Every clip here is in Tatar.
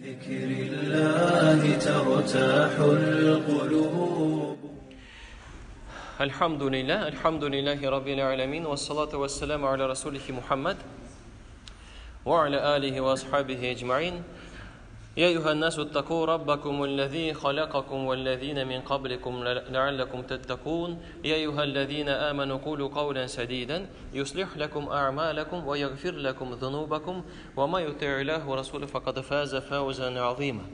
بذكر الله ترتاح القلوب. الحمد لله، الحمد لله رب العالمين، والصلاة والسلام على رسوله محمد وعلى آله وأصحابه أجمعين. يا أيها الناس اتقوا ربكم الذي خلقكم والذين من قبلكم لعلكم تتقون. يا أيها الذين آمنوا قولوا قولا سديدا يصلح لكم أعمالكم ويغفر لكم ذنوبكم وما يطع الله ورسوله فقد فاز فوزا عظيما.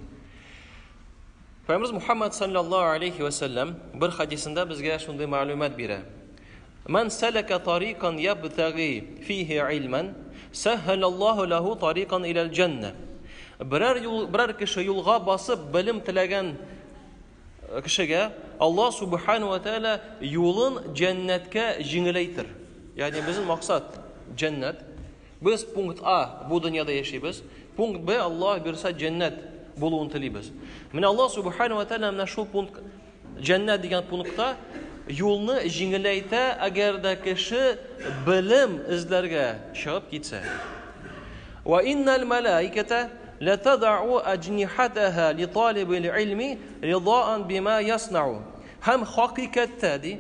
Пәйгамбәребез Мухаммад саллаллаһу алейхи ва саллям бер хадисендә безгә шундый мәгълүмат бирә. Ман салака тарикан ябтаги фихи илман, саххалаллаһу лаху тарикан илал җанна. Берәр юл, берәр кеше юлга басып белем теләгән кешегә Аллаһ субхану ва тааля юлын җәннәткә җиңеләйтер. Ягъни безнең максат җәннәт. Без пункт А бу дөньяда яшибез. Пункт Б Аллаһ бирсә җәннәт булуын телибез. Менә Аллаһ субхану ва тааля менә шул пункт җәннәт дигән пунктта юлны җиңеләйтә, әгәр дә кеше белем эзләргә чыгып китсә. Ва иннал малаиката ла тадау аҗнихатаха ли талибил илми ридаан бима яснау. Һәм хакыйкатьтә ди,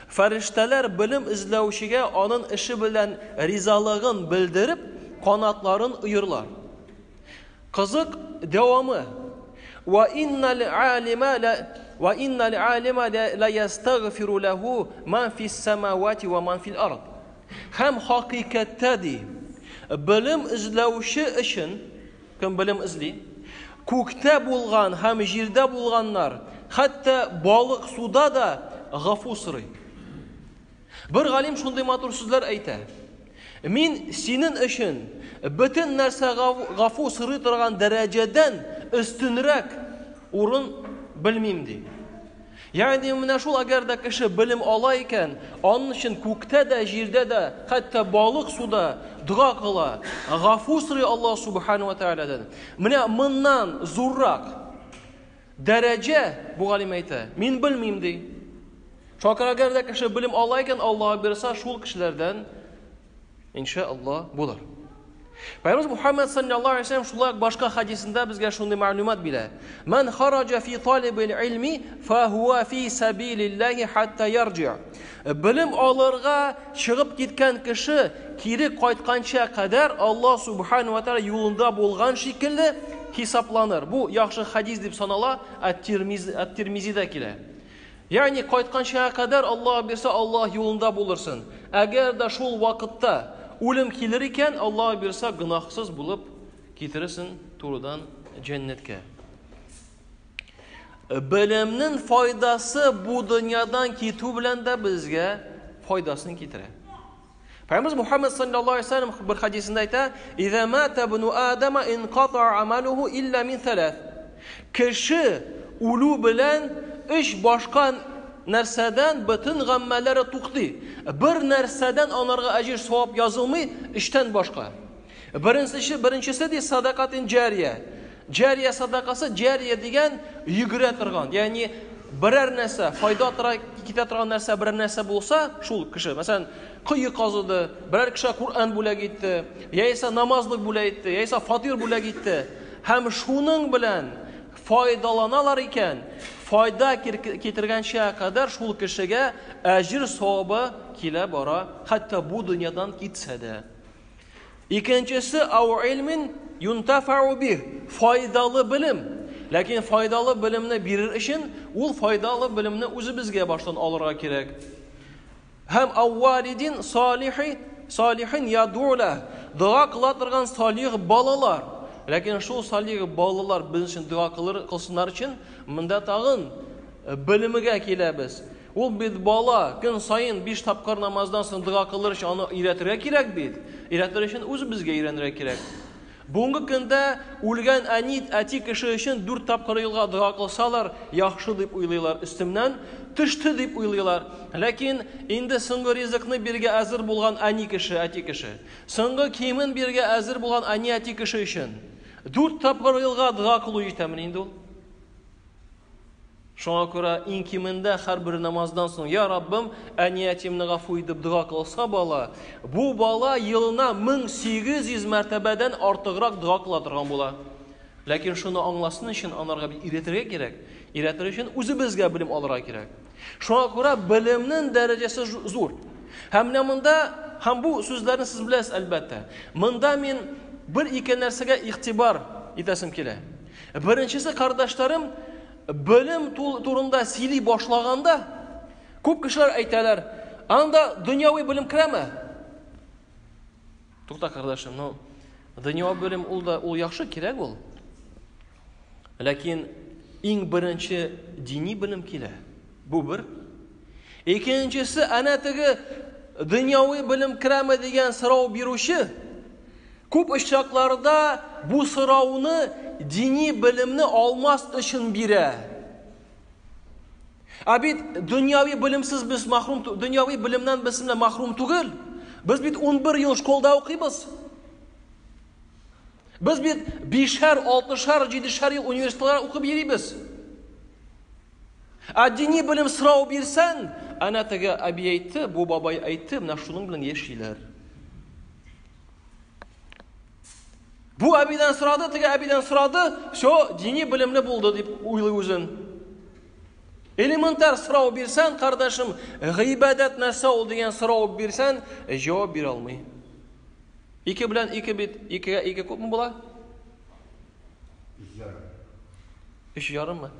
фәрештәләр белем эзләүчегә анын эше белән ризалыгын белдереп, канатларын оерлар. Кызык дәвамы. Ва иннал алима ла ва иннал алима ла ястагфиру лаху ман фис самавати ва ман фил ард. Һәм хакыйкатьтә ди, белем эзләүче өчен, кем белем эзли, күктә булган һәм җирдә булганнар, хәтта балык суда да гафу сорый. Бер галим шундый матур сүзләр әйтә. Мин синең өчен бөтен нәрсә гафу сорый торган дәрәҗәдән өстенрәк урын белмим ди. Ягъни менә шул әгәр дә кеше белем ала икән, аның өчен күктә дә, җирдә дә, хәтта балык суда дога кыла, гафу сорый Аллаһ субхану ва тааладан. Менә моннан зуррак дәрәҗә бу галим әйтә. Мин белмим ди. Шуңа күрә әгәр дә кеше белем ала икән, Аллаһ бирсә, шул кешеләрдән иншаллаһ булыр. Пәйгамбәребез Мухаммад саллаллаһу алейһи вәсәлләм шулай ук башка хадисендә безгә шундый мәгълүмат бирә. Ман хараҗа фи талибил илми фахуа фи сабилиллаһи хатта ярҗи. Белем алырга чыгып киткән кеше кире кайтканча кадәр Аллаһ субхану ва тааля юлында булган шикелле хисапланыр. Бу яхшы хадис дип санала, Ат-Тирмизидә килә. Ягъни кайтканча кадәр Аллаһ бирсә, Аллаһ юлында булырсың. Әгәр дә шул вакытта үлем килер икән, Аллаһ бирсә, гөнаһсыз булып китерерсең турыдан җәннәткә. Белемнең файдасы бу дөньядан китү белән дә безгә файдасын китерә. Пәйгамбәребез Мухаммад саллаллаһу алейһи вәсәлләм бер хадисендә әйтә: "Иза мата ибну Адама инката амалуху илля мин салас". Кеше үлү белән өч башка нәрсәдән бөтен гамәлләре туктый. Бер нәрсәдән анарга әҗер савап язылмый, өчтән башка. Беренчесе, беренчесе ди садакатин җария. Җария садакасы, җария дигән йөгерә торган, ягъни берәр нәрсә, файда тора, китә торган нәрсә, берәр нәрсә булса, шул кеше, мәсәлән, кое казыды, берәр кешегә Коръән бүләк итте, яисә намазлык бүләк итте, яисә фатир бүләк итте. Һәм шуның белән файдаланалар икән, файда китергәнчә кадәр шул кешегә әҗер савабы килә бара, хәтта бу дөньядан китсә дә. Икенчесе ау илмин юнтафау бих, файдалы белем. Ләкин файдалы белемне бирер өчен ул файдалы белемне үзебезгә баштан алырга кирәк. Һәм аввалидин салихи, салихин ядула, дога кыла торган салих балалар. Ләкин шул салих балалар безнең өчен дога кылыр, кылсыннар өчен монда тагын белемгә киләбез. Ул бит бала, көн саен 5 тапкыр намаздан соң дога кылыр өчен аны өйрәтергә кирәк бит. Өйрәтер өчен үзебезгә өйрәнергә кирәк. Бүгенге көндә үлгән әни, әти кеше өчен 4 тапкыр елга дога кылсалар, яхшы дип уйлыйлар, өстемнән төште дип уйлыйлар. Ләкин инде соңгы ризыкны бирергә әзер булган әни кеше, әти кеше, соңгы киемен бирергә әзер булган әни, әти кеше өчен 4 тапкыр елга дога кылу җитәмени инде ул? Шуңа күрә иң кимендә һәрбер намаздан соң, Я Раббым, әни-әтиемне гафу итеп дога кылса бала, бу бала елына 1800 мәртәбәдән артыграк дога кыла торган була. Ләкин шуны аңласын өчен анарга бит өйрәтергә кирәк. Өйрәтер өчен үзебезгә белем алырга кирәк. Шуңа күрә белемнең дәрәҗәсе зур. Һәм менә монда, һәм бу сүзләрне сез беләсез, әлбәттә. Монда мин бер-ике нәрсәгә игътибар итәсем килә. Беренчесе, кардәшләрем, белем турында сөйли башлаганда, күп кешеләр әйтәләр, анда дөньяви белем керәме? Тукта, кардәшем, ну, дөньяви белем ул да ул яхшы, кирәк ул. Ләкин иң беренче дини белем килә. Бу бер. Икенчесе, әнә теге дөньяви белем керәме дигән сорау бирүче, күп очракларда бу сорауны дини белемне алмас өчен бирә. Ә бит дөньяви белемсез без махрум, дөньяви белемнән без менә махрум түгел. Без бит 11 ел школда укыйбыз. Без бит бишәр, алтышар, җидешәр ел университетларда укып йөрибез. Ә дини белем сорау бирсәң, әнә теге әби әйтте, бу бабай әйтте, менә шуның белән яшиләр. Бу әбидән сорады, теге әбидән сорады, все, дини белемле булды дип уйлый үзен. Элементар сорау бирсәң, кардәшем, гыйбадәт нәрсә ул дигән сорау бирсәң, җавап бирә алмый. Ике белән ике бит, икегә ике күпме була? Өч ярыммы?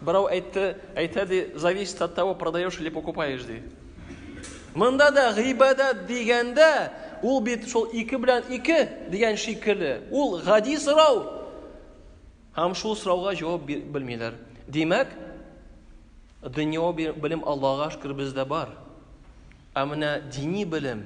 Берәү әйтте, әйтә ди, зависит от того, продаешь или покупаешь ди. Монда да гыйбадәт дигәндә, ул бит шул ике белән ике дигән шикелле. Ул гади сорау. Һәм шул сорауга җавап белмиләр. Димәк, дөньяви белем Аллага шөкер бездә бар. Ә менә дини белем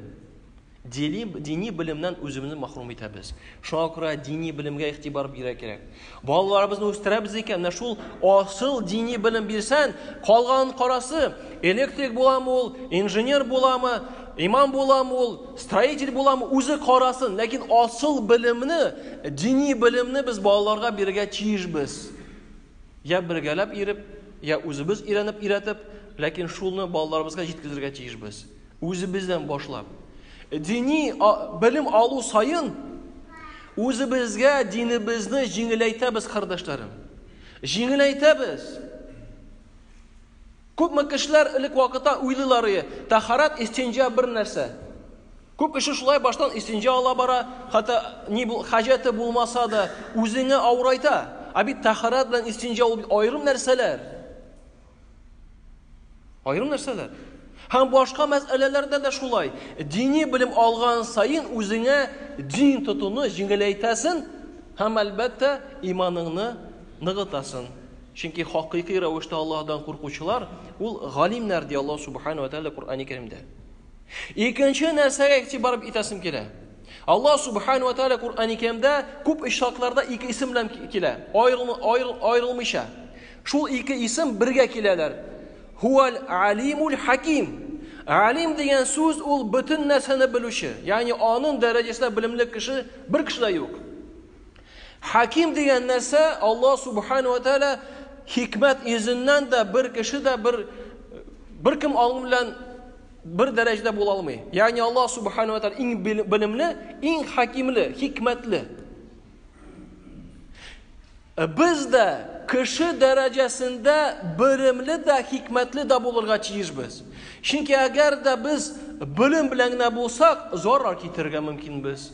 Дини, дини белемнән үзебезне махрум итәбез. Шуңа күрә дини белемгә игътибар бирә кирәк. Балаларыбызны үстерәбез икән, менә шул асыл дини белем бирсән, калганын карасы, электрик буламы ул, инженер буламы, имам буламы ул, строитель буламы, үзе карасын. Ләкин асыл белемне, дини белемне без балаларга бирергә тиешбез. Я бергәләп иреп, я үзебез өйрәнеп өйрәтеп, ләкин шулны балаларыбызга җиткезергә тиешбез. Үзебездән башлап. Дини белем алу саен үзебезгә динебезне җиңеләйтәбез, кардәшләрем. Җиңеләйтәбез. Күпме кешеләр элек вакытта уйлыйлар иде, тахарат, истинҗа бер нәрсә. Күп кеше шулай баштан истинҗа ала бара, хәтта ни бу хаҗәте булмаса да, үзеңә авырайта. Ә бит тахарат белән истинҗа ул бит аерым нәрсәләр. Аерым нәрсәләр. Һәм башка мәсьәләләрдә дә шулай. Дини белем алган саен үзеңә дин тотуны җиңеләйтәсең һәм әлбәттә иманыңны ныгытасың. Чөнки хакыйкый рәвештә Аллаһдан куркучылар ул галимнәр ди Аллаһ субхана ва тааля Коръәни Кәримдә. Икенче нәрсәгә игътибар итәсем килә. Аллаһ субхана ва тааля Коръәни Кәримдә күп очракларда ике исем белән килә, аерылмыйча. Шул ике исем бергә киләләр. Хуал алимул хаким. Алим дигән сүз ул бөтен нәрсәне белүче. Ягъни аның дәрәҗәсендә белемле кеше бер кеше дә юк. Хаким дигән нәрсә Аллаһ субхану ва тааля хикмәт йөзеннән дә бер кеше дә бер бер кем аның белән бер дәрәҗәдә була алмый. Ягъни Аллаһ субхану ва тааля иң белемле, иң хакимле, хикмәтле. Без дә кеше дәрәҗәсендә белемле дә, хикмәтле дә булырга тиешбез. Чөнки әгәр дә без белем белән генә булсак, зарар китерергә мөмкинбез.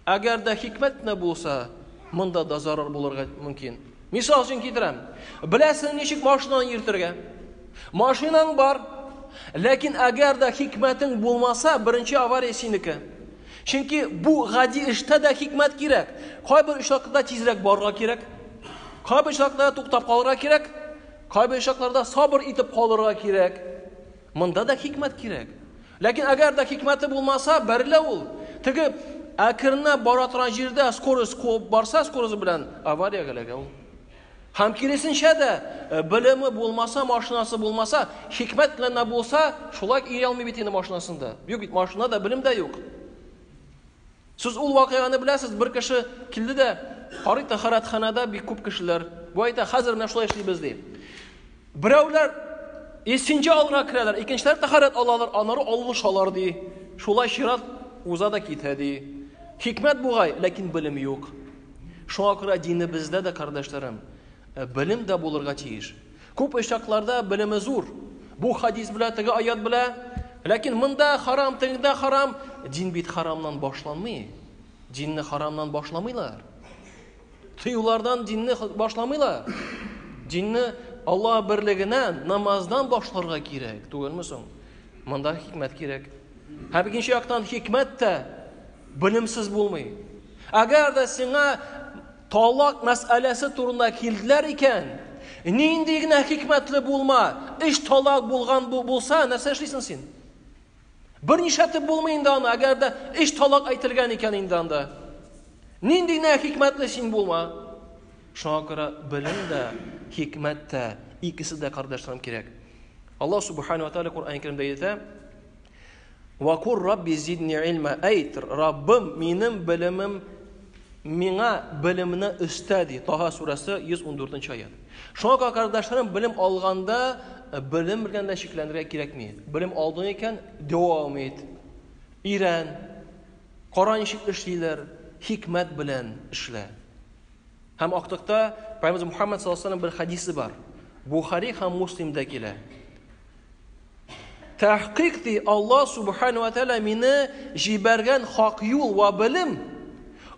Әгәр дә хикмәт кенә булса, монда да зарар булырга мөмкин. Мисал өчен китерәм. Беләсең ничек машинаны йөртергә? Машинаң бар, ләкин әгәр дә хикмәтең булмаса, беренче авария синеке. Чөнки бу гади эштә дә хикмәт кирәк. Кайбер очракларда тизрәк барырга кирәк. Кайбер очракларда туктап калырга кирәк. Кайбер очракларда сабыр итеп калырга кирәк. Монда да хикмәт кирәк. Ләкин әгәр дә хикмәте булмаса, бәрелә ул. Теге әкренләп бара торган җирдә скорость куып барса, скорость белән авариягә эләгә ул. Һәм киресенчә дә, э, белеме булмаса, машинасы булмаса, хикмәт белән дә булса, шулай йөри алмый бит инде машинасында. Юк бит, машина да, белем дә юк. Сез ул вакыйганы беләсез, бер кеше килде дә, карый тәһарәтханәдә бик күп кешеләр. Бу әйтә, хәзер менә шулай эшлибез ди. Берәүләр исенче алырга керәләр, икенчеләр тәһарәт алалар, аннары алышалар ди. Шулай чират уза да китә ди. Хикмәт бугай, ләкин белем юк. Шуңа күрә динебездә дә, кардәшләрем, белем дә булырга тиеш. Күп очракларда белеме зур. Бу хадис белә, теге аят белә. Ләкин монда харам, тегендә харам. Дин бит харамнан башланмый. Динне харамнан башламыйлар. Тыюлардан динне башламыйлар. Динне Аллаһ берлегенә намаздан башларга кирәк, түгелме соң? Монда хикмәт кирәк. Һәм икенче яктан хикмәт тә белемсез булмый. Әгәр дә сиңа талак мәсьәләсе турында килделәр икән, нинди генә хикмәтле булма, өч талак булган булса, нәрсә эшлисең син? Бер нишләтеп булмый инде аны, әгәр дә өч талак әйтелгән икән инде анда. Нинди генә хикмәтле син булма. Шуңа күрә белем дә, хикмәт тә, икесе дә, кардәшләрем, кирәк. Аллаһ субхану ва тааля Коръән Кәримдә әйтә: "Ва кур рабби зидни илма", әйт, Раббым, минем белемем миңа белемне өстә, ди. Таһа сүрәсе 114 аят. Шуңа күрә, кардәшләрем, белем алганда белем белән дә чикләнергә кирәкми. Белем алдың икән, дәвам ит. Өйрән. Кара ничек эшлиләр, хикмәт белән эшлә. Һәм актыкта Пәйгамбер Мухаммад саллаллаһу алейһи бер хадисе бар. Бухари һәм Муслимдә килә. Тәхкыйк ди, Аллаһ субхану ва тааля мине җибәргән хак юл ва белем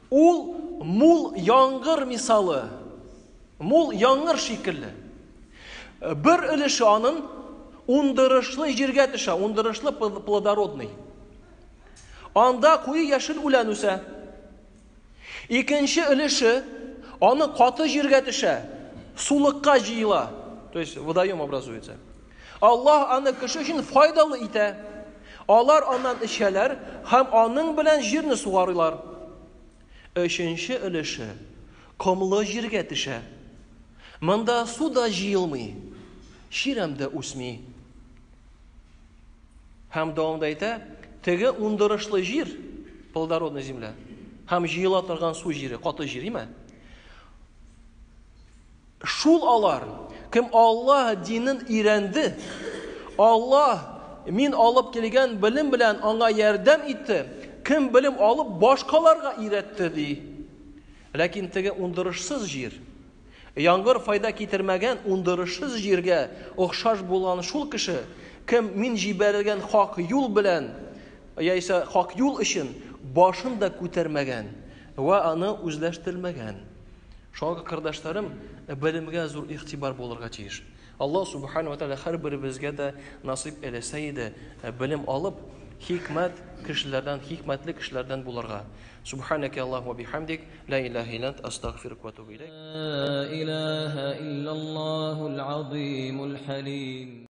ул мул яңгыр мисалы. Мул яңгыр шикелле. Бер өлеше аның ундырышлы җиргә төшә, ундырышлы плодородный. Анда куе яшел үлән үсә. Икенче өлеше аны каты җиргә төшә, сулыкка җыела, то есть водоем образуется. Аллаһ аны кеше өчен файдалы итә. Алар аннан эчәләр һәм аның белән җирне сугарыйлар. Өченче өлеше комлы җиргә төшә. Монда су да җыелмый, чирәм дә үсми. Һәм дәвамда әйтә, теге ундырышлы җир, плодородная земля, һәм җыела торган су җире, каты җир, име? Шул алар, кем Аллаһ динен өйрәнде, Аллаһ мин алып килгән белем белән аңа ярдәм итте, кем белем алып башкаларга өйрәтте, ди. Ләкин теге ундырышсыз җир, Яңгыр файда китермәгән ундырышсыз җиргә охшаш булган шул кеше, кем мин җибәрелгән хак юл белән, яисә хак юл өчен башын да күтәрмәгән вә аны үзләштермәгән. Шуңа күрә, кардәшләрем, белемгә зур игътибар булырга тиеш. Аллаһ субхана ва тәгалә һәрберебезгә дә насыйп әйләсә иде, белем алып, хикмәт кешеләрдән, хикмәтле кешеләрдән булырга. Субханәкә Аллаһу ва бихамдик, ла илаһа илля ант, астагфирука ва атубу иләйк. لا إله إلا الله العظيم الحليم.